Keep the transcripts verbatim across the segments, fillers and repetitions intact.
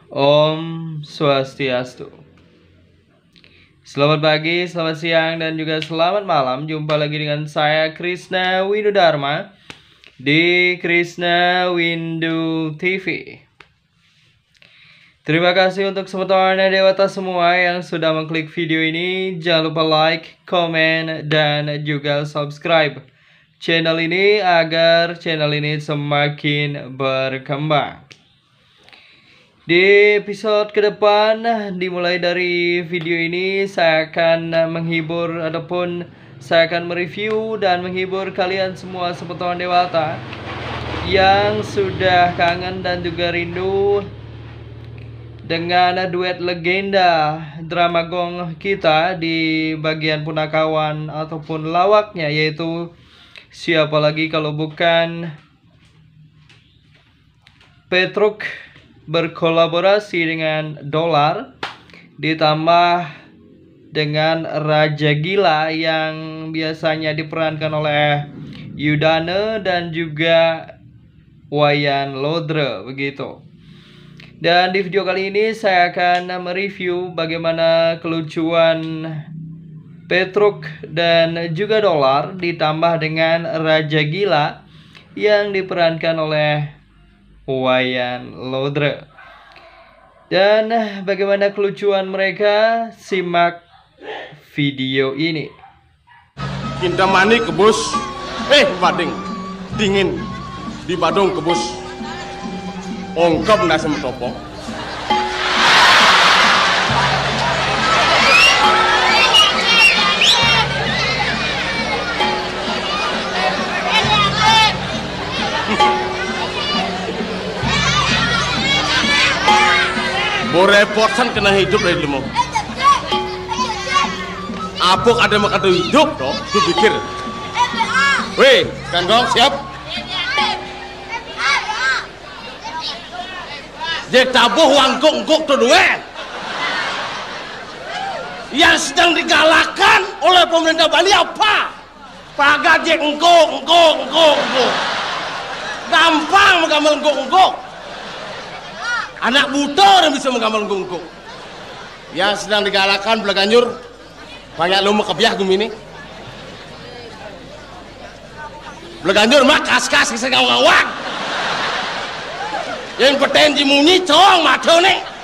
Om Swastiastu. Selamat pagi, selamat siang, dan juga selamat malam. Jumpa lagi dengan saya, Krisna Windu Dharma, di Krisna Windu T V. Terima kasih untuk semeton dewata semua yang sudah mengklik video ini. Jangan lupa like, komen, dan juga subscribe channel ini agar channel ini semakin berkembang. Di episode ke depan, dimulai dari video ini, saya akan menghibur ataupun saya akan mereview dan menghibur kalian semua semeton dewata yang sudah kangen dan juga rindu dengan duet legenda drama gong kita di bagian punakawan ataupun lawaknya, yaitu siapa lagi kalau bukan Petruk berkolaborasi dengan Dolar, ditambah dengan Raja Gila yang biasanya diperankan oleh Yudane dan juga Wayan Lodre begitu. Dan di video kali ini saya akan mereview bagaimana kelucuan Petruk dan juga Dolar ditambah dengan Raja Gila yang diperankan oleh Wayan Lodre. Dan bagaimana kelucuan mereka? Simak video ini. Kintamani kebus. Eh, bading. Dingin. Di Badung kebus. Ongkep nasi metopok. Borepotan kena hidup dari dulu. Apuk ada makadu hidup toh, tu pikir. Weh, kan gong siap? Jek tabuh wangkuk-ngkuk tu duit. Yang sedang digalakkan oleh pemerintah Bali apa? Pagar jek engkuk, engkuk, engkuk, engkuk. Gampang menggambar engkuk, engkuk. Anak buta orang bisa menggambar engkuk, engkuk. Yang sedang digalakkan belaganjur, banyak lu mekebiah gumi ini. Belaganjur mak kas-kas kisah ngawang-ngawang. Yang peten jimunyi cong mata nih.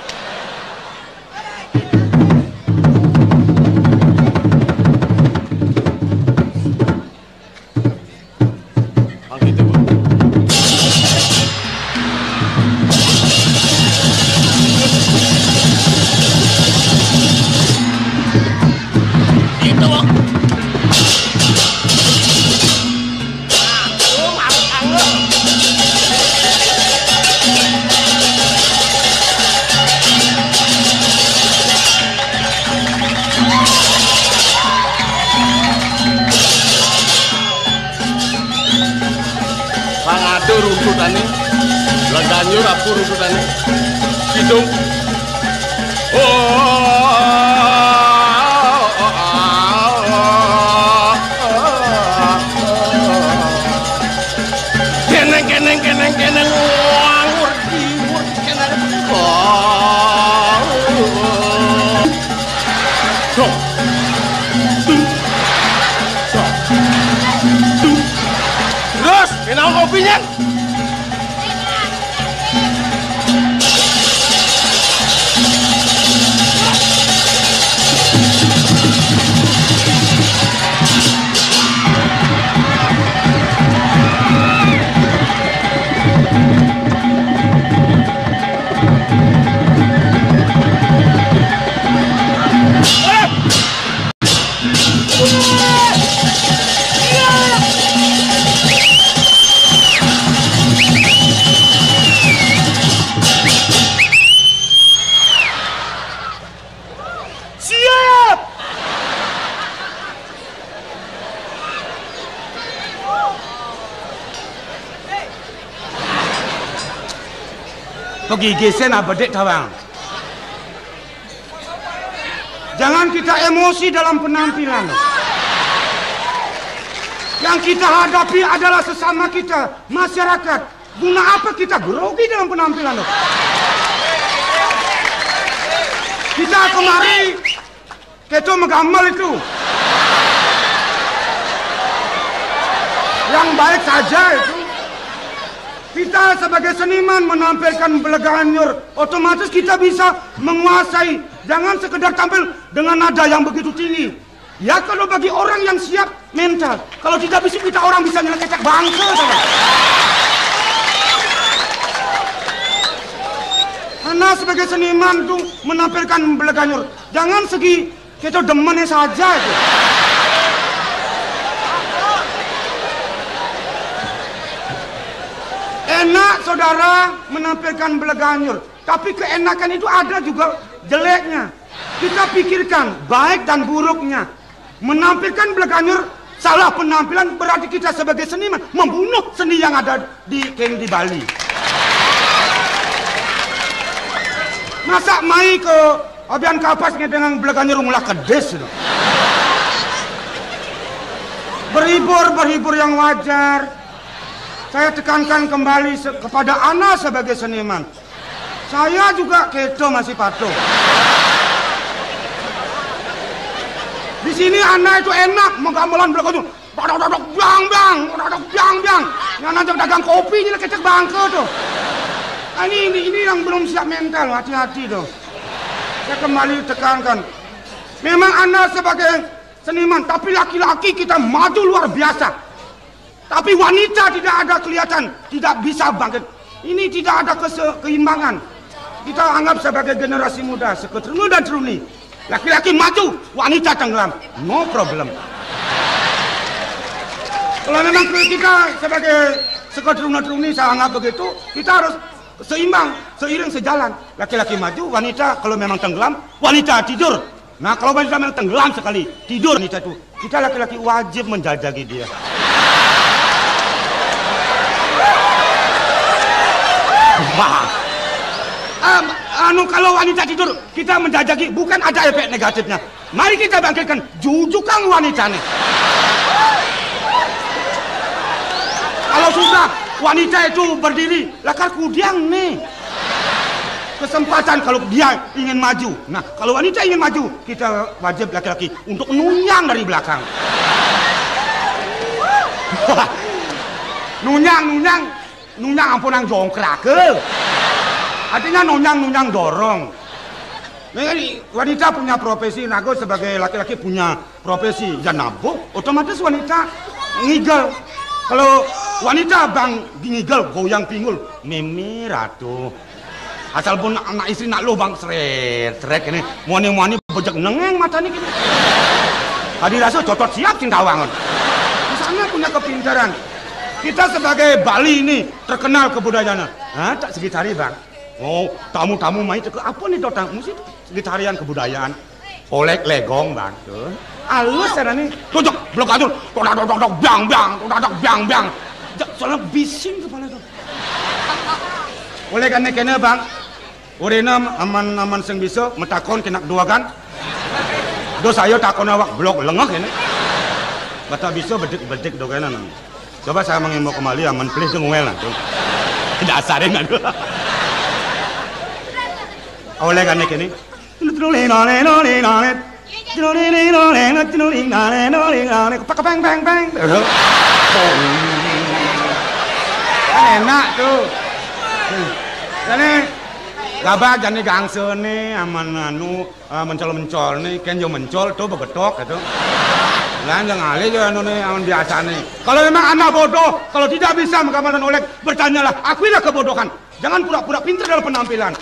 Pangada runtutane, Belaganjur apa runtutane? Kidung. Oh. Keneng, keneng, keneng, keneng. Wah, ngerti, ngerti, keneng. Oh. Dong. Terus, kenapa kopinya? Siap! Pegigisen abedek tawang. Jangan kita emosi dalam penampilan. Yang kita hadapi adalah sesama kita, masyarakat. Guna apa kita grogi dalam penampilan? Kita kemari, kita menggambar itu. Yang baik saja itu. Kita sebagai seniman menampilkan beleganyur, otomatis kita bisa menguasai. Jangan sekedar tampil dengan nada yang begitu tinggi. Ya, kalau bagi orang yang siap mental, kalau tidak bisa, kita orang bisa nyelekecek bangke, saudara. Karena sebagai seniman tuh menampilkan beleganyur, jangan segi kita demennya saja itu. Enak, saudara, menampilkan beleganyur, tapi keenakan itu ada juga jeleknya. Kita pikirkan baik dan buruknya. Menampilkan beleganyur, salah penampilan, berarti kita sebagai seniman membunuh seni yang ada di kene di Bali. Masa mai ke Obian Kapas ngedengin beleganyur, ngulah kedis itu. Berhibur, berhibur yang wajar. Saya tekankan kembali se-, kepada ana sebagai seniman. Saya juga keto masih patuh. Di sini ana itu enak, menggamelan beleganyur. Dok, dok, dok, dok, blang, blang, dok, dok, dok, blang, blang. Yang nanti dagang kopi ini kecek bangke tuh. Ah, ini, ini, ini yang belum siap mental, hati-hati tuh. Saya kembali tekankan. Memang ana sebagai seniman, tapi laki-laki kita maju luar biasa. Tapi wanita tidak ada kelihatan, tidak bisa bangkit. Ini tidak ada kese-, keimbangan. Kita anggap sebagai generasi muda, seketeruna dan teruni. Laki-laki maju, wanita tenggelam. No problem. Kalau memang kita sebagai seketeruna teruni, saya anggap begitu, kita harus seimbang, seiring sejalan. Laki-laki maju, wanita kalau memang tenggelam, wanita tidur. Nah, kalau wanita memang tenggelam sekali, tidur wanita itu, kita laki-laki wajib menjajaki dia. Wah. Em, anu, kalau wanita tidur, kita menjajaki, bukan ada efek negatifnya. Mari kita bangkitkan, jujukan wanita nih. Kalau susah, wanita itu berdiri, lakar kudiang nih. Kesempatan kalau dia ingin maju. Nah, kalau wanita ingin maju, kita wajib laki-laki untuk nunyang dari belakang. Nunyang, nunyang, nunyang ampunang jongkrak, eh. Artinya nunyang, nunyang dorong. Nah, ini wanita punya profesi, nago sebagai laki-laki punya profesi, ya nabuh, otomatis wanita ngigel. Kalau wanita bang ngigel, goyang pinggul, mimi ratu. Asal pun anak istri nak lo bang seret, seret ini, muani-muani bejek nengeng matanya gini. Tadi rasa cocot siap sing tawangan. Misalnya punya kepintaran. Kita sebagai Bali ini terkenal kebudayaan. Hah, tak segitari bang. Oh, tamu-tamu main ke apa nih, Dotang? Mesti segitarian kebudayaan. Olek legong, Bang. Tuh. Alus sana nih. Tuh, jok, blok atur. Todak, dok, dok, dok, bang, bang. Todak, dok, bang, bang. Jok, soalnya bising kepala tuh. Oleh karena kena, Bang. Urena aman-aman sing bisa metakon kena dua kan. Do saya takon awak blok lengah ini. Bata bisa bedik-bedik do kena nang. Coba saya mengimbau kembali, aman pelih tuh ngwel nah, tuh. Dasarin aduh. Oleh karena kene. Pak, peng, peng, peng. Kan enak tuh. Jane gabah jane gangsene aman anu, eh, mencol-mencol nih, ken yo mencol tuh begetok gitu. Lah yang alih yo anu nih aman biasa nih. Kalau memang anak bodoh, kalau tidak bisa menggambarkan oleh, bertanyalah, akuilah kebodohan. Jangan pura-pura pinter dalam penampilan.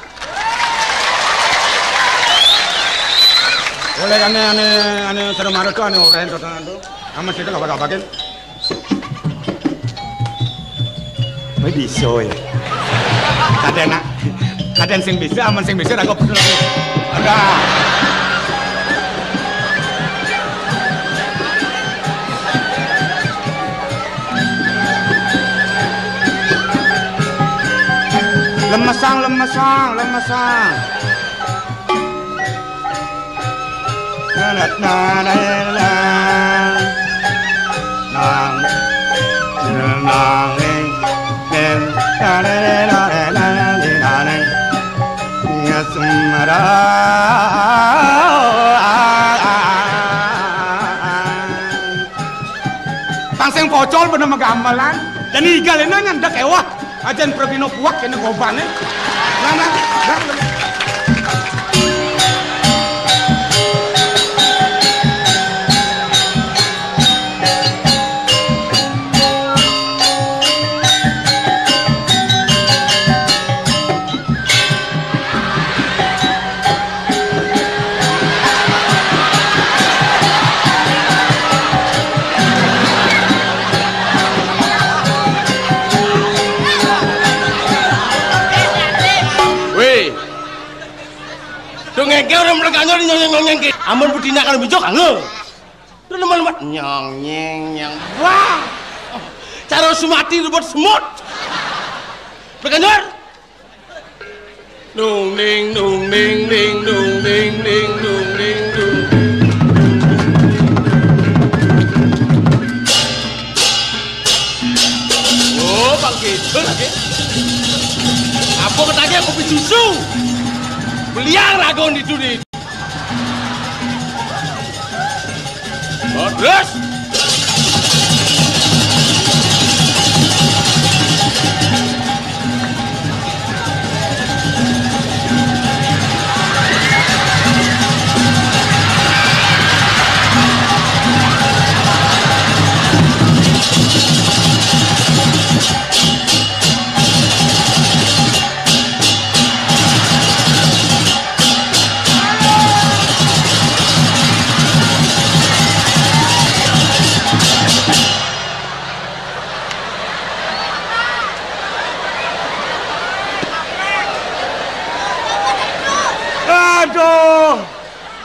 Oleh ane ane ane serem arep tuh ane orang tontonan tuh. Aman sih itu gak bakal pakai. Wih bisa ya. Kadang nak, kadang sing bisa, aman sing bisa, aku betul. Ada. Lemesang, lemesang, lemesang. Gamelan, jani igal ena nyandek ewah. Ajan prabina puak kene gobane. Nah, nah, nah. Weh. Dong ngengkel orang Bleganyor nyonyeng-nyonyeng ke. Amun betina kalau bijak, angel. Terus lemah-lemah nyong nyeng nyong. Wah. Cara sumati rebut semut. Bleganyor. Nung ning nung ning ning nung ning ning nung ning nung. Oh, Bang Kidul lagi. Apa ketanya kopi susu? Beliang ragon itu di. Terus. Aduh.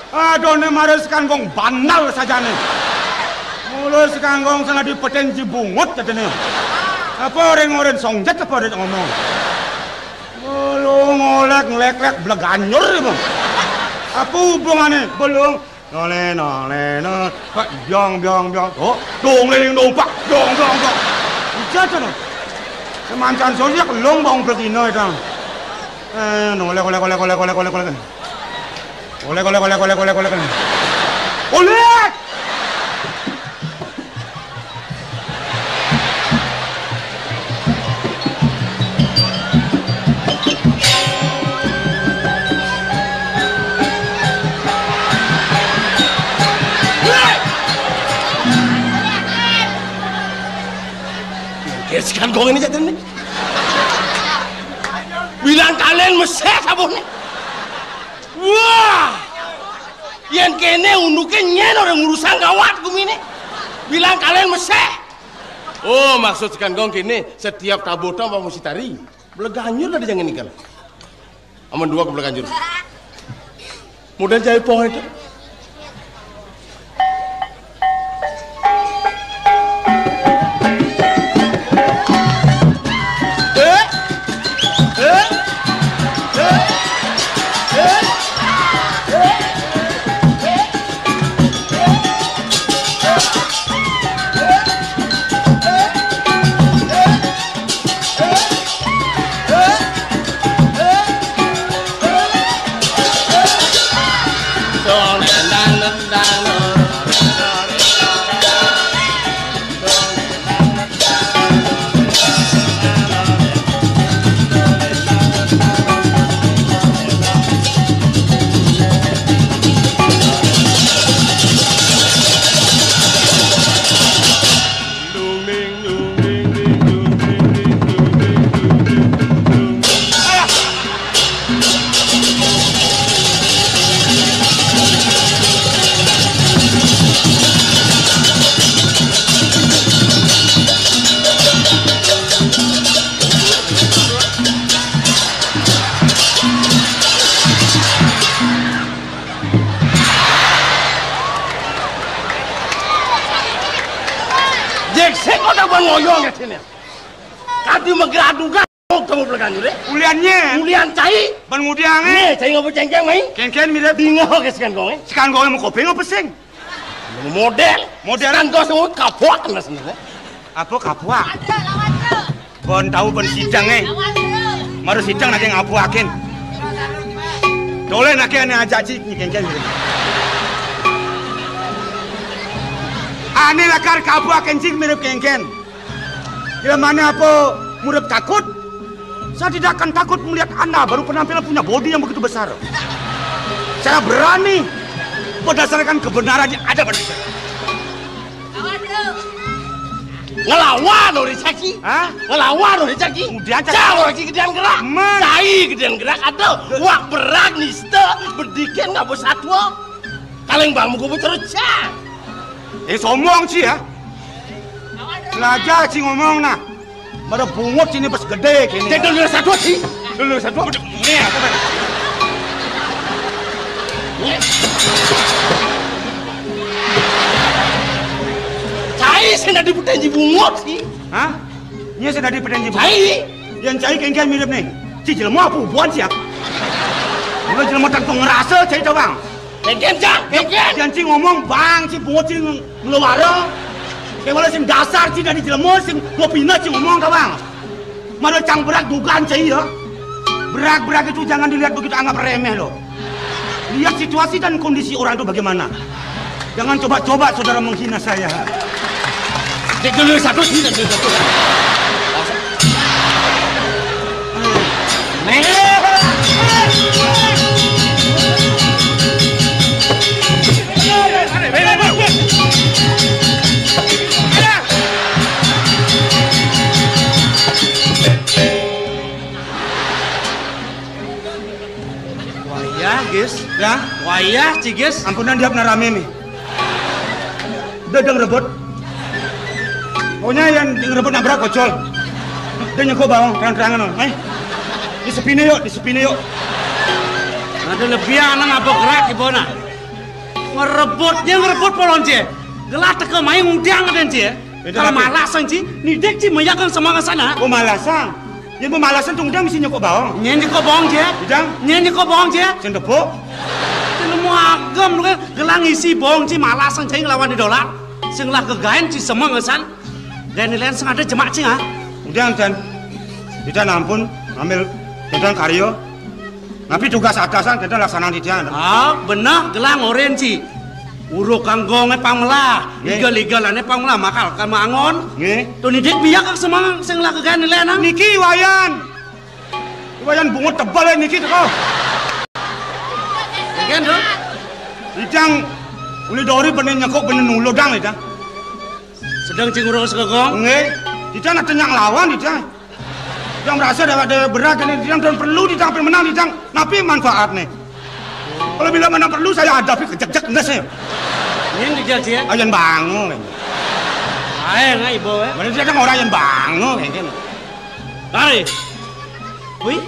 Aduh, ne mara sekanggong bandal sajane. Mula sekanggong sana di peten Cibungut katene. Apa orang-orang songjet apa orang ngomong? Belum ngolek ngelek-lek Bleganyor ibu. Apa hubungannya? Belum. Nole, nole, nole. Pak, biong, biong, biong. Oh, dong, liling, dong, pak. Dong, dong, dong. Ija to, no. Semancan sosiak long bang betina itu. Eh, nole, kole, kole, kole, kole, kole, kole. Kole, kole, kole, kole, kole, kole, kole. Kole! Sekanggong ini jadi nih. Bilang kalian meseh sabuh nih. Wah. Yen kene unduke nyen ora ngurusang gawat gumine. Bilang kalian meseh. Oh, maksud sekanggong kene, setiap tabuh tong mesti tari. Bleganyor ada jangan nikal. Aman dua ke Bleganyor. Model jahit pohon itu. Jek sik kok tak ban ngoyong ya sini. Kadi megradugan. Oh, kamu belakangan dulu, eh? Uliannya. Ulian cai. Ban ngudiang, eh? Nih, cai ngapa cengkeng, mai? Kengken mirip. Bingung ke sekan kong, eh? Sekan kong mau kopeng apa sing? Model. Model. Sekan kong semua kapok kena sebenarnya. Apa kapok? Bon tahu bon sidang, eh? Maru sidang lagi ngapuakin. Tole nake ane aja cik ni kengken. Ane lakar kapuakin cik mirip kengken. Bila mana apa murid takut? Saya tidak akan takut melihat Anda baru penampilan punya bodi yang begitu besar. Saya berani berdasarkan kebenaran yang ada pada saya. Ngelawan orang caki. Hah? Ngelawan orang caki. Kemudian caki. Cak orang caki gedean gerak. Man. Cai gedean gerak ada. Wak berat nista bedikin nggak bersatu. Kaleng bang muka becerca. Eh, sombong ci ya. Belajar ci ngomong nah. Pada bungut sini pas gede kini. Cek dulu satu ci. Dulu satu. Nih, apa? Cai sih nadi putenji bungut sih. Hah? Nya sing dadi pedenji. Cai. Yang cai kengken mirip nih. Ci jelema apa bubuhan sih ya? Udah jelema tanpa ngerasa cai tau bang. Kengken jang, kengken. Yang ci ngomong bang, ci bungut ci ngeluara. Kayak malah sing dasar ci dari jelema sing mau pindah ci ngomong tau bang. Malah cang berak dugaan cai ya. Berak-berak itu jangan dilihat begitu anggap remeh loh. Lihat situasi dan kondisi orang itu bagaimana. Jangan coba-coba saudara menghina saya. Cek dulu satu sini dulu satu. Wayah, Gis. Ya? Wayah, Ci Gis. Ampunan diap narame mi. Udah deng rebut. Pokoknya yang deng rebut nabrak kocol. Dia nyeko bawang terang-terangan loh. Mai. Di sepine yuk, di sepine yuk. Ada lebih anak ngapa gerak di bona. Ngerebutnya ngerebut polon cie. Gelah teke main ngudang den cie. Kalau malas sang ci, nidek ci meyakan semangat sana. Oh malasan. Yen pemalasan tung dang mesti nyekok bawang. Nyen nyekok bawang je. Idang. Nyen nyekok bawang je. Sing tepuk. Nemu agem lu kan gelang isi bawang ci malasan jai ngelawan di dolar. Sing lah gegaen ci semangat san. Gaen lain sing ada jemak ci ah. Idang dan. Idang ampun ambil tentang karyo. Tapi tugas atasan kita laksanakan di tiang. Ah, benar gelang oren ci. Uruk kanggongnya pang melah, nggih. Igel-igelannya pang melah, makal kan mangon. Nggih. Tuh nidik biak kang semang sing lah kegan nilai nang. Niki Wayan. Wayan bungut tebal ya niki teko. Kan tuh. Idang uli dori bener nyekok bener nulo dang idang. Sedang cing urung sekokong. Nggih. Idang ada nyak lawan idang. Yang merasa ada ada berat dan idang dan perlu idang apa menang idang. Napi manfaatnya? Kalau bila mana perlu saya hadapi kejek-jek nges ya. Ini dijak sih ya. Ayan bangun. Ayo nggak ibu ya. Mana dia orang yang bangun kayak gini. Tarik. Wih.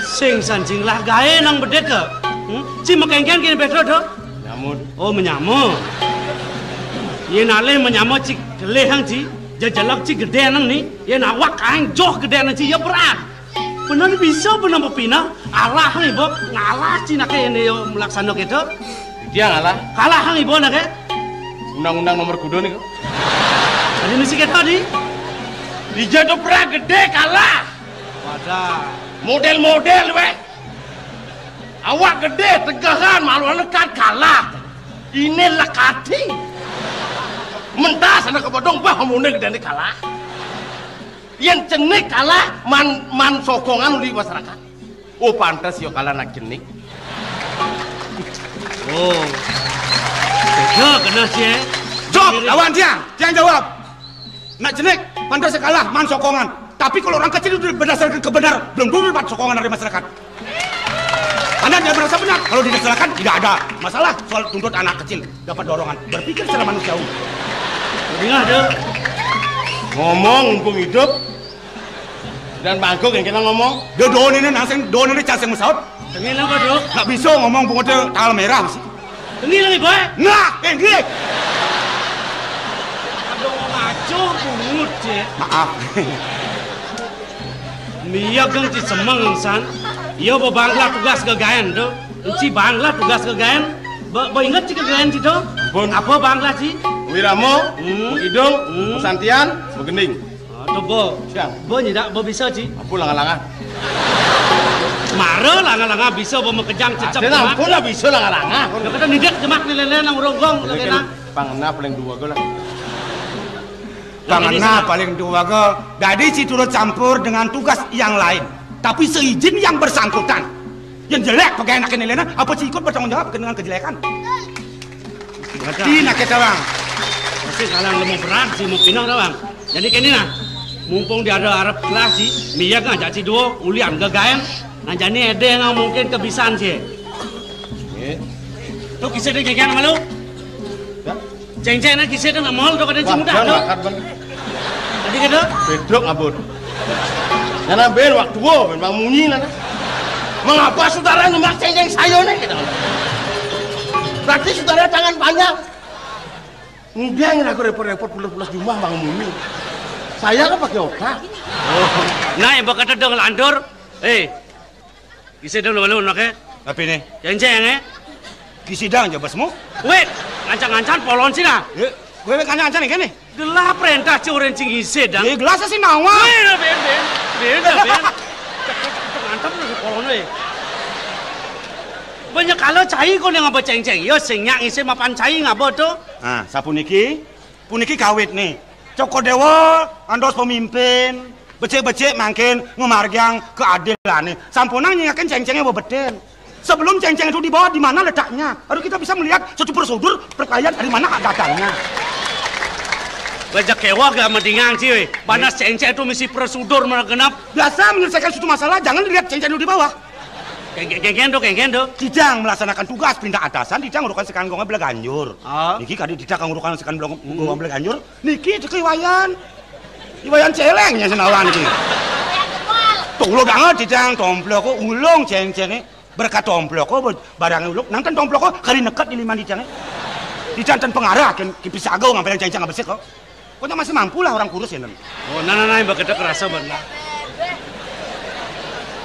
Sing sanjing lah gae nang bedet ke. Hmm? Ci mekengken kene bedo do. Nyamut. Oh menyamo. Yen alih menyamo ci gelih hang ci. Jejelok ci gede nang ni. Yen awak aeng joh gede nang ci ya berat. Bener bisa bener pepina. Alah hang ibu ngalah ci nake yen yo melaksano kedo. Dia ngalah. Kalah hang ibu nake. Undang-undang nomor kudo nih. Tadi mesti kedo di. Dijado pra gede kalah. Wadah. Model-model weh. Awak gede tegahan malu lekat kalah. Ini lekati. Mentas anak kebodong bah mune gede kalah. Yen cenik kalah man man sokongan di masyarakat. Oh pantas yo kalah nak cenik. Oh. Tega kena sih. Jawab lawan dia, dia jawab. Nak jenik, pantas kalah, man sokongan. Tapi kalau orang kecil itu berdasarkan kebenaran, belum dulu dapat sokongan dari masyarakat. Anda tidak merasa benar, kalau dilaksanakan tidak ada masalah soal tuntut anak kecil, dapat dorongan. Berpikir secara manusiawi. Dengar deh. Ngomong mumpung hidup dan bangkuk yang kita ngomong. Dia doon ini nang sing doon ini cang sing mesaut. Tengil apa dok? Nak bisa ngomong pungut tanggal merah sih. Ini lagi baik. Nah, ini. Aduh, ngaco pungut je. Maaf. Mia geng ci semeng san. Iya ba bangla tugas ke gaen tu. Ci bangla tugas ke gaen. Ba, ba inget ci ke gaen ci tu. Ampun. Apa bangla ci? Wiramo, hmm. Idung, hmm. Santian, Begending. Aduh, bo. Siang. Bo nyedak, bo bisa, Ci. Ampun, langa-langa. Mara langa-langa bisa, bo makejang cecep. Ampun lah, bisa langa-langa. Dah kata nidak jemak ni lele nang ronggong, lele nang. Pang ena paling dua go lah. Jangan nah, paling dua ke. Jadi si turut campur dengan tugas yang lain. Tapi seizin yang bersangkutan. Yang jelek pakai anak ini, Lena, apa si ikut bertanggung jawab dengan kejelekan? Di nak kita, Bang. Pasti kalang lemu berat si mau pinang dah, Bang. Jadi kini nah, mumpung dia ada arep kelas si, Mia kan ajak si duo, ulian gegaen. Nah, jani ede nggak mungkin kebisan sih. Tuh kisah dia gegaen malu. Ceng-ceng nak kisah tu nak mall tu kada cing mudah tu. Jadi kata? Bedok abot. Nana ben waktu wo ben bang munyi nana. Mengapa saudara nyemak ceng-ceng saya ni? Kata. Berarti saudara tangan panjang. Mudah yang aku repot-repot pulas-pulas jumah bang munyi. Saya kan pakai otak. Nah, yang berkata dong lantur. Eh, Kisidang lu, lu, nak, eh? Apa ni? Ceng-ceng, eh? Kisidang je bosmu. Weh, ngancang-ngancang polon sih nah. Ya, gue ngancang-ngancang ni kan ni? Delah perintah si orang cing isi dang. Ya, gelas sih nawa. Weh, dah ben, ben. Ben, dah ben. Cek, cek, cek, mantap lu polon, weh. Banyak kala cai kau yang ngaba ceng-ceng. Yo, sing nyak ngisi mapan cai ngaba tu. Ah, sapuniki? Puniki kawit ni. Cokor Dewa andos pemimpin, becik-becik mangkin ngemargiang keadilan ni. Sampunang nyingakin ceng-cengnya bebeten. Sebelum ceng-ceng itu dibawa, di mana letaknya? Harus kita bisa melihat secara prosedur perkelahian dari mana datangnya. Bajak kewak gak mendingan sih, weh. Banas ceng-ceng itu mesti prosedur mana genap. Biasa menyelesaikan suatu masalah, jangan lihat ceng-ceng itu di bawah. Kengken, kengken tu, kengken tu. Dijang melaksanakan tugas pindah atasan, dijang urukan sekan gong bela ganjur. Ah. Niki kadi dijang urukan sekan gong bela ganjur. Niki teke Iwayan. Iwayan celengnya senawan niki. Tuh lo banget dijang tomplok ko ulung ceng-ceng eh. Berkat tomplok ko barang ulung. Nang ten tomplok ko kari neket di lima dijang eh. Dijang ten pengarah ken kipisago ngampil ceng-ceng abesik ko. Kok masih mampu lah orang kurus ya, Nen? Oh, nah, nah, nah, yang begitu kerasa benar.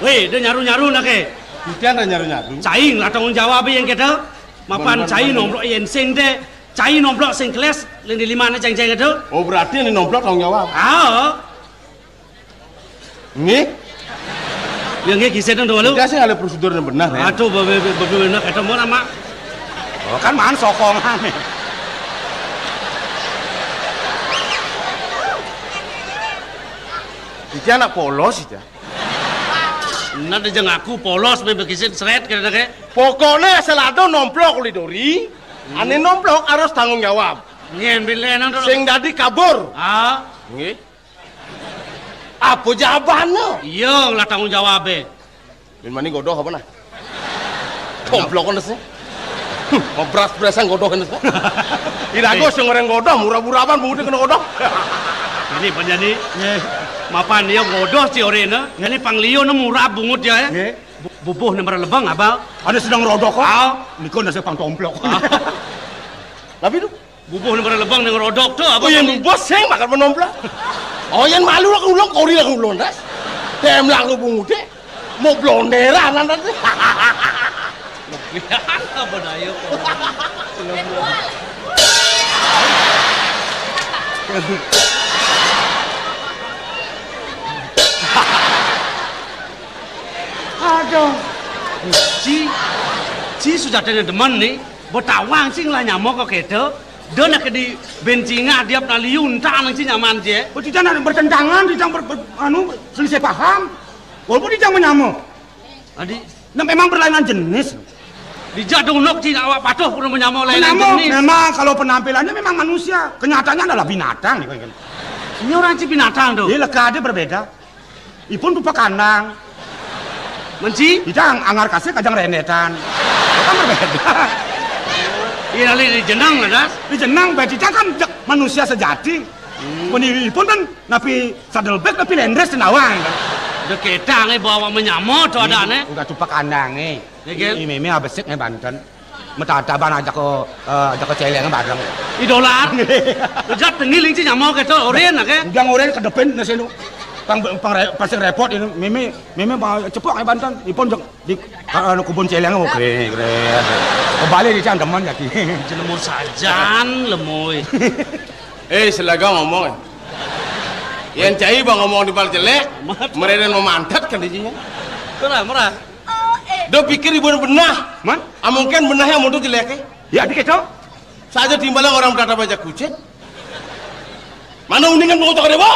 Weh, dia nyaru-nyaru nak ke? Bukan ada nyaru-nyaru. Cai lah tanggung jawab yang kita. Mapan cai nomplok yang sing deh. Cai nomplok sing keles, yang di lima anak ceng-ceng itu. Oh, berarti ini nomplok tanggung jawab. Ah. Nggih. Ya nggih, kisah dong dulu. Kita sih ada prosedur yang benar ya. Aduh, bebe bebe benar kata mau nama. Oh, kan man sokongan. Iki anak polos iki. Nah, dia ngaku polos, bebe kisah seret kata kayak. Pokoknya asal ada nomplok kulit dori, ane nomplok harus tanggung jawab. Nyen bilenan dulu. Sing dadi kabur. Ah. Nggih. Apa jawabannya? Iya, lah tanggung jawab eh. Min mani godoh apa nah? Tomplok kan sih. Ngobras-brasan godoh kan sih. Irago sing orang godoh, murah-murahan budi kena godoh. Ini penjani. Mapan dia godoh si orena. Ini panglio na murah bungut dia eh. Bu- Bubuh ni mara lebang abal. Ada sedang rodok kok. Ah. Niko nasi pang tomplok. Tapi tu Bubuh ni pada lebang dengan rodok tu apa? Oh, yang bubuh sing makan menomplak. Oh, yang malu lah ulung, kori lah ulung das. Tem lah aku bungut deh. Mau blonderan nanti. Lebihan apa daya kau? Aduh. Ci, ci sudah ada demen ni. Betawang sing lah nyamuk kok gitu. Dia nak di bencinga dia pernah liu entah nang si nyaman je. Oh, tidak nak bertentangan, tidak ber, ber, anu selisih paham. Walaupun tidak menyamuk. Adi, nah memang berlainan jenis. Dijak dunuk tidak awak patuh pun menyamuk lain jenis. Memang kalau penampilannya memang manusia, kenyataannya adalah binatang. Ini orang si binatang tu. Ini leka dia berbeda. Ipun rupa kandang. Menci? Ijang anggar kasih kajang rendetan. Kan berbeda. Iya, lali di jenang ada. Di jenang bae ijang kan manusia sejati. Hmm. Ipun kan napi sadelbek napi lendres tenawang. Deketang eh bawa menyamo tu ada ne. Udah rupa kandang eh. Ini meme abesik ne Banten. Metataban ajak ke, eh, ajak ke celeng bareng. Idolar. Ujat tengil inci nyamo keto oren ake. Ujang oren kedepin nasi nu. Pang pang re, pasing repot ini mimi mimi pang cepok ai Banten. Ipun jek di anu kubun celeng oke kre. Kebalik di cang demen jaki. Jenemu sajan lemoi. Eh selaga ngomong. Yang cai bang ngomong di bal jelek. Mereka memantat kan dijinya. Murah murah. Do pikir ibu benah. Man? Amungkin benah yang mutu jelek eh. Ya dikit cok. Saja timbalang orang berkata baca kucing. Mana uningan mau cakar dewa?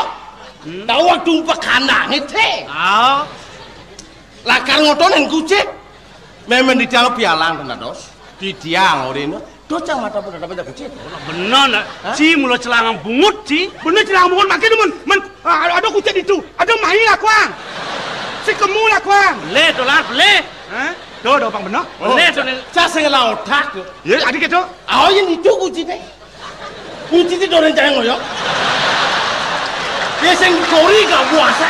Tahu waktu pekandang itu. Ah. Lakar ngotonen kucit. Memang di tiang pialang tenan, Dos. Di tiang orino. Dos cang mata pada dapat kucit. Bener, nak. Hah? Ci mula celangang bungut, ci. Bener celangang bungut, makin men, men, ah, ada kucit itu. Ada mahi lakuang. Si kemu lakuang. Le, dolar, le. Hah? Tuh, ada opang bener. Oh, le, tuh, le. Cah sing la otak tuh. Ya, adik itu. Oh, yang itu kucit deh. Kunci ti doren jaya ngoyok. Ya sing kori gak puasa.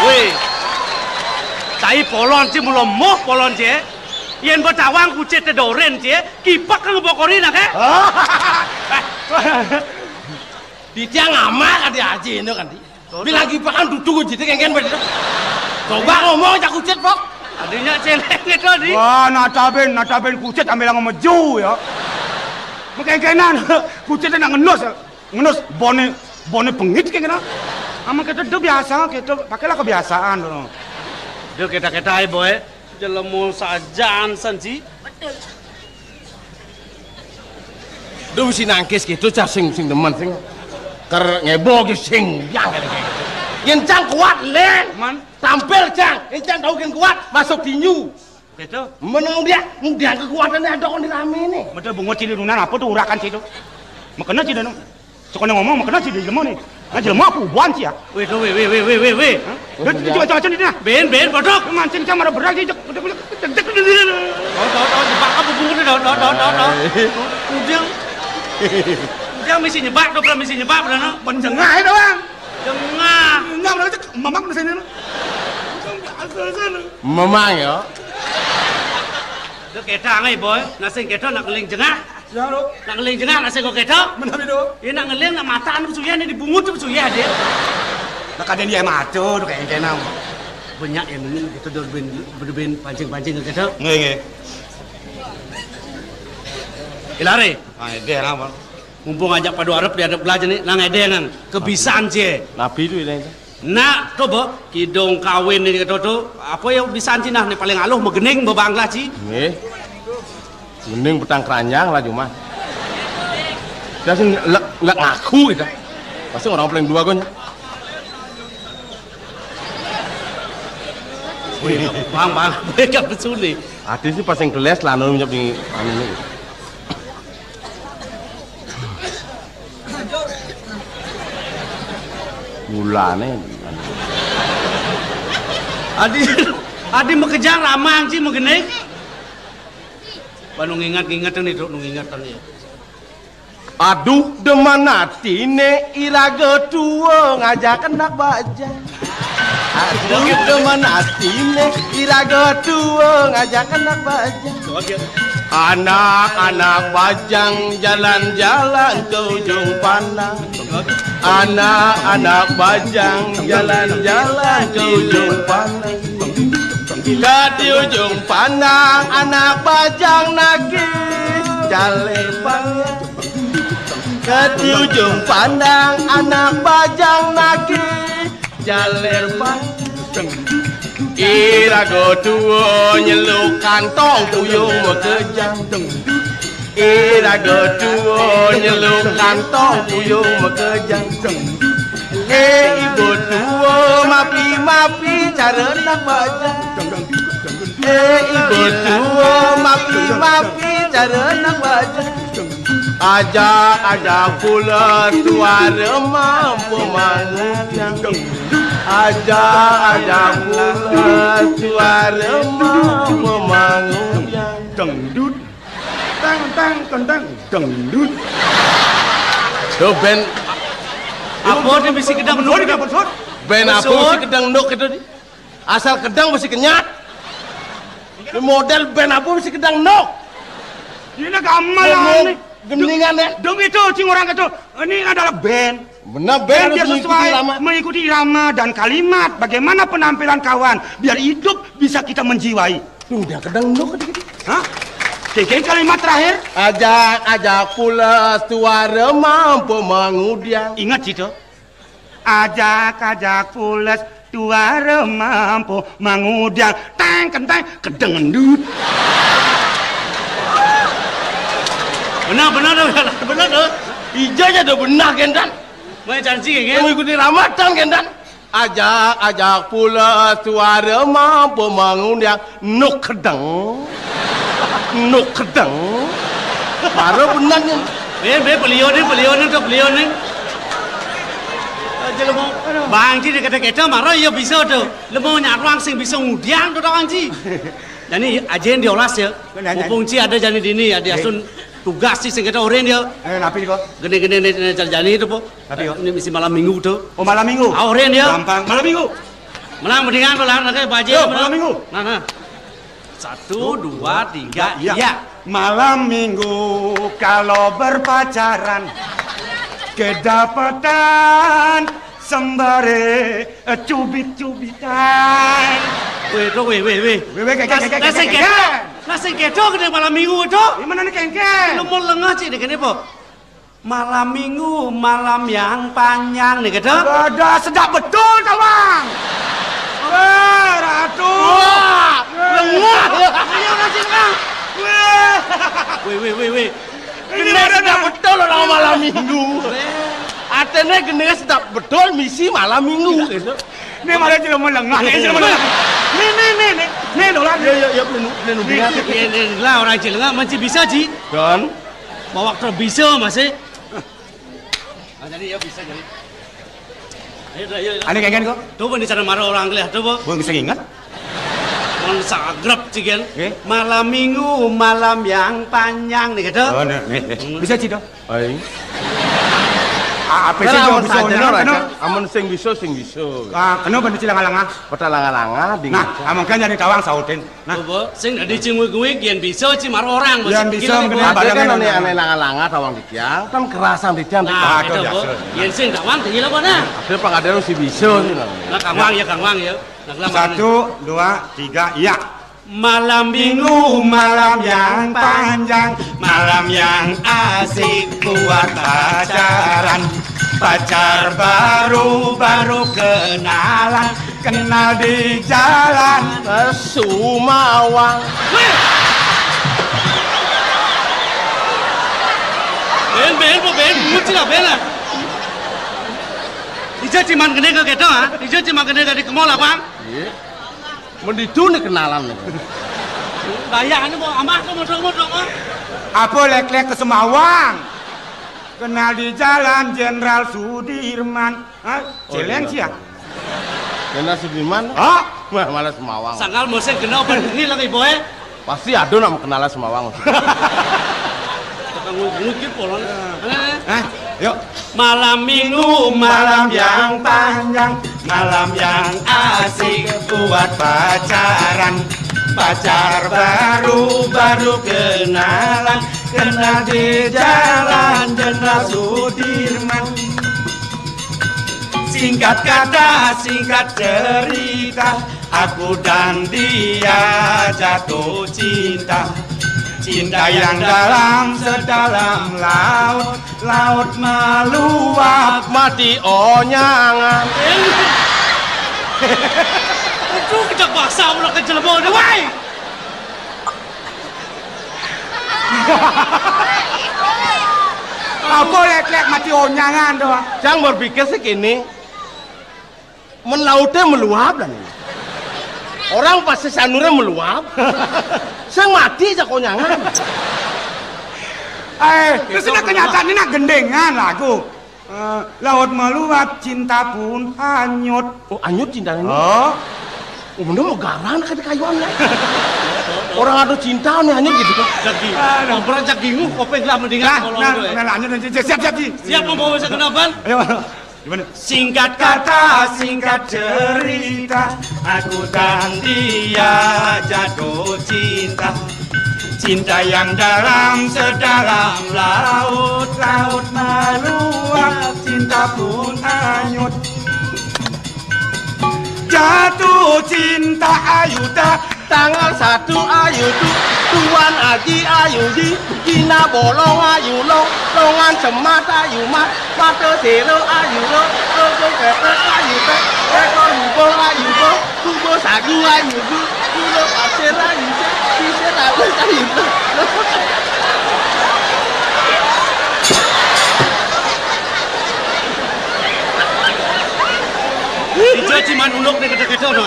Weh. Tai polon ci mula moh polon ci. Yen betawang kucit te doren ci, kipak kang bokori nak, eh? Di tiang amak ade aja ini kan, di. Bilang kipakan duduk aja, kengken bener. Coba ngomong cak kucit, Pok. Adinya celeng itu, di. Wah, nataben, nataben kucit ambil ngomong meju ya. Mekengkenan, kucit nak ngenus, ngenus bone, bone pengit kengkenan. Ama kita tuh biasa, kita pakailah kebiasaan dulu. Dia kita-kita aja, boy. Jelema sajaan san, ci. Duh, mesti nangkis gitu, cah sing, sing demen, sing. Ker ngebo ki sing, yang. Yen cang kuat, Len. Man. Tampil, cang. Yen cang tahu ken kuat, masuk tinju. Gitu. Menang dia, dia kekuatannya ada kon di rame nih. Betul, bungut cili lunan apa tuh urakan situ? Makanya sih, Danu. Sekolah ngomong, makanya sih, di jelema nih. Nah, jelema apa buan sih ya? Weh, tuh, weh, weh, weh, weh, weh, weh. Hah? Dia, dia juga cocok di nah. Ben, ben, bodoh. Mancing sama ada berat sih, cek, cek, cek, cek, cek, cek. Oh, tahu, tahu, jebak apa bungut nih, tahu, tahu, tahu, tahu, tahu. Ujang. Ujang mesti nyebak, tuh, mesti nyebak, bener, no? Penjengah itu, Bang. Jengah. Enggak, bener, cek. Mamang di sini, no. Mamang, ya. Itu kita, ngai, boy. Nasi kita nak ngeling jengah. Siang, Dok. Nak ngeling jengah, nak sing kok ketok. Menawi, Dok. Ya, nak ngeling, nak mata anu suyah, nih dibungut tuh suyah, dia. Lah, kadang dia maco, Dok, kayak kenam. Banyak yang ini, kita udah ben, udah ben pancing-pancing, gitu. Nggih, nggih. Ilare. Ah, ede, apa? Mumpung ajak pada arep, di arep belajar nih, nang ede, nang. Kebisan, cie. Nabi itu, ini. Nak, coba, kidung kawin ini kata tu, apa ya bisa ci nah, ni paling aluh megening bebanglah ci. Nggih. Mending petang keranjang lah cuma. Dia sing lek, lek ngaku gitu. Pasti orang paling dua konya. Wih, bang, bang, mereka besuni. Hati sih pas yang keles lah, anu, nyep di, anu, ini. Mulane. Adi, adi makejang ramang ci magening. Ba nu nginget-nginget ni, Duk, nu nginget ni. Aduh, demen atine iraga tua ngajak anak bajang. Aduh, demen atine iraga tua ngajak anak bajang. Anak-anak bajang jalan-jalan ke ujung pandang. Anak-anak bajang jalan-jalan ke ujung pandang. Ke di ujung pandang anak bajang nagih jaler panjang. Ke di ujung pandang anak bajang nagih jaler panjang. Iraga tua nyeluk kantong puyung makejang. Iraga tua nyeluk kantong puyung makejang. Eh, ibu tua mapi-mapi cara nak bajang. Eh, ibu tua mapi-mapi cara nak bajang. Ajak-ajak pula suara mampu mangudang. Ajak-ajak pula suara mampu mangudang. Dangdut. Tang, tang, tang, tang. Dangdut. Tuh, ben. Apa dia mesti kedang nuk? Sorry, sorry. Ben apa mesti kedang nuk itu, di? Asal kedang mesti kenyat. Ini model ben apa mesti kedang nuk? Ini gamelan nih. Gendingan, ya? Dong itu, cing orang itu. Ini adalah band. Benar, band. Band harus biar mengikuti sesuai, irama. Mengikuti irama dan kalimat. Bagaimana penampilan kawan? Biar hidup bisa kita menjiwai. Tuh, udah kedang nuk dikit. Hah? Keke kalimat terakhir? Ajak-ajak pula suara mampu mengudian. Ingat situ. Ajak-ajak pules tuara mampu mangudang tang kentang kedeng endut. Benar, benar, benar, benar, benar. Ija ja da benah, Gendan. Mai janji, nggih? Mengikuti Ramadan, Gendan. Ajak-ajak pula suara mampu mengundang. Nuk kedeng. Nuk kedeng. Baru benah ni. Be, be, beliau ni, beliau ni, tu beliau ni. Aja lemo. Bang Ji, dia kata kita marah, ya bisa tu. Lemo nyaruang sing bisa ngudiang tu, Bang Ji. Jani, ajen diolas ya. Benar, Mumpung Ji ada jani dini ya, dia sun tugas Ji sing kita oren ya. Eh, napi ko? Gini-gini ni, ni, jani tu po. Tapi, yo. Ini mesti malam minggu tu. Oh, malam minggu? Auren dia. Gampang. Malam minggu. Menang mendingan kalau nak baje. Yo, malam minggu. Nah, nah. Satu, dua, tiga, iya. Malam minggu kalau berpacaran kedapatan sembare eh, cubit-cubitan. Weh, tu, weh, weh, weh. Weh, weh, kek, kek, kek, kek, kek, kek. Nasing kedo kene malam minggu tu. Di mana ni kengkeng? Nomor lengah cik ni kene po. Malam minggu, malam yang panjang ni kata. Ada sedap betul, Tawang. Eh, Ratu. Wah, lengah. Ini orang sini, Bang. Weh. Weh, weh, weh, weh. Ini ada sedap betul orang malam minggu. Atene gene sedap betul misi malam minggu. Ini malah jelema lengah, ini jelema lengah. Ni, ni, ni, ni. Ni, Dolan. Ya, ya, ya, pelenu, pelenu. Ni, ni, ni, lah orang jelema masih bisa, Ji. Dan? Bawa terbisa masih. Ah, jadi ya bisa jadi. Ayo, ayo, ayo. Ane kengen kok? Tu pun di sana marah orang kelih tu, Bu. Bukan bisa ingat. Orang sagrap cigen. Eh? Malam minggu, malam yang panjang ni kata. Oh, ni, ni, ni. Hmm. Bisa, Ci, tu? Ai. Ah, apa sih? Lah, amun saja, kena, amun sing bisa, sing bisa. Ah, kena bener Ci langa-langa. Peta langa-langa, ding. Nah, amun kan jadi Tawang sautin. Nah. Coba, sing dadi Ci nguig-nguig, yen bisa Ci marah orang. Yen bisa, mungkin ada kan ane, ane langa-langa Tawang dikiang, kan kerasan dikiang. Nah, itu, Bu. Yen sing Tawang, tinggi lah, Bu, nah. Ada pang ada si bisa, sih, nah. Nah, Kang Wang ya, Kang Wang ya. Nah, satu, dua, tiga, iya. Malam minggu, malam yang panjang, malam yang asik buat pacaran. Pacar baru, baru kenalan, kenal di jalan. Sumawang. Weh! Ben, ben, po, ben, nguci lah, ben lah. Ija ciman kene ke keto, ha? Ija ciman kene ke di kemol, apa? Iya. Menditu ni kenalan ni. Bayar ni mau amah tu modong-modong, ah. Apa lek-lek ke Semawang? Kenal di jalan Jenderal Sudirman. Ha? Oh, Celeng iya. Sia. Jenderal Sudirman? Ha? Wah, malah Semawang. Sangkal musim kena apa ni lagi, boy? Pasti ada nak kenalan Semawang. Tukang ngukip polon. Hah? Yuk. Malam minggu, malam yang panjang, malam yang asik buat pacaran. Pacar baru, baru kenalan, kenal di jalan Jenderal Sudirman. Singkat kata, singkat cerita, aku dan dia jatuh cinta. Cinta yang dalam sedalam laut, laut meluap. Mati onyangan. Itu kejak basah pula ke jelema ni, wai. Apa lek-lek mati onyangan tu? Cang berpikir sih kini. Men laute meluap dah ni. Orang pasti sanure meluap. Sing mati ja konyangan. Eh, terus ini kenyataan ini nak gendengan lagu. Eh, laut meluap, cinta pun hanyut. Oh, hanyut cinta ini? Oh. Oh, bener mau garang nak kata kayuan lah. Orang ada cinta ni hanyut gitu kan. Jadi, aduh. Kompor jak bingung, kopeng lah mendingan. Nah, kalau nah, gitu, eh. Nah, lanjut, lanjut. Siap, siap, Ji. Siap, mau bawa saya ke Naban? Ayo. Gimana? Singkat kata, singkat cerita, aku dan dia jatuh cinta. Cinta yang dalam sedalam laut, laut meluap, cinta pun hanyut. Jatuh cinta ayu tak Tanggal satu ayu tu, Tuan Haji ayu ji, Gina bolong ayu long, longan cemat ayu mat, mata selo ayu lo, rokok kepet ayu pet, ekor hubung ayu bo, kubur sagu ayu bu, kulo pasir ayu je, sisir ayu ayu lo. Ci man unduk deh kata-kata no.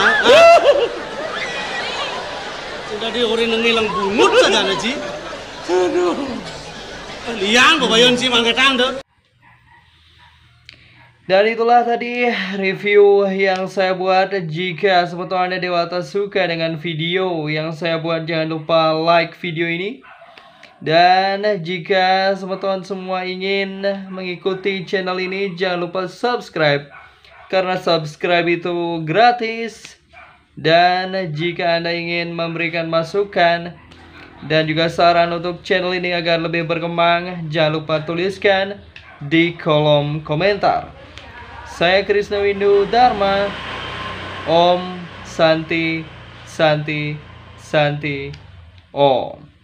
Sudah di ori nengi lang bungut saja na ci. Aduh. Liang babayon ci man ketang deh. Dan itulah tadi review yang saya buat. Jika semeton dewata suka dengan video yang saya buat, jangan lupa like video ini. Dan jika semeton semua ingin mengikuti channel ini, jangan lupa subscribe. Karena subscribe itu gratis. Dan jika Anda ingin memberikan masukan dan juga saran untuk channel ini agar lebih berkembang, jangan lupa tuliskan di kolom komentar. Saya Krisna Windu Dharma. Om Santi, Santi, Santi, Om.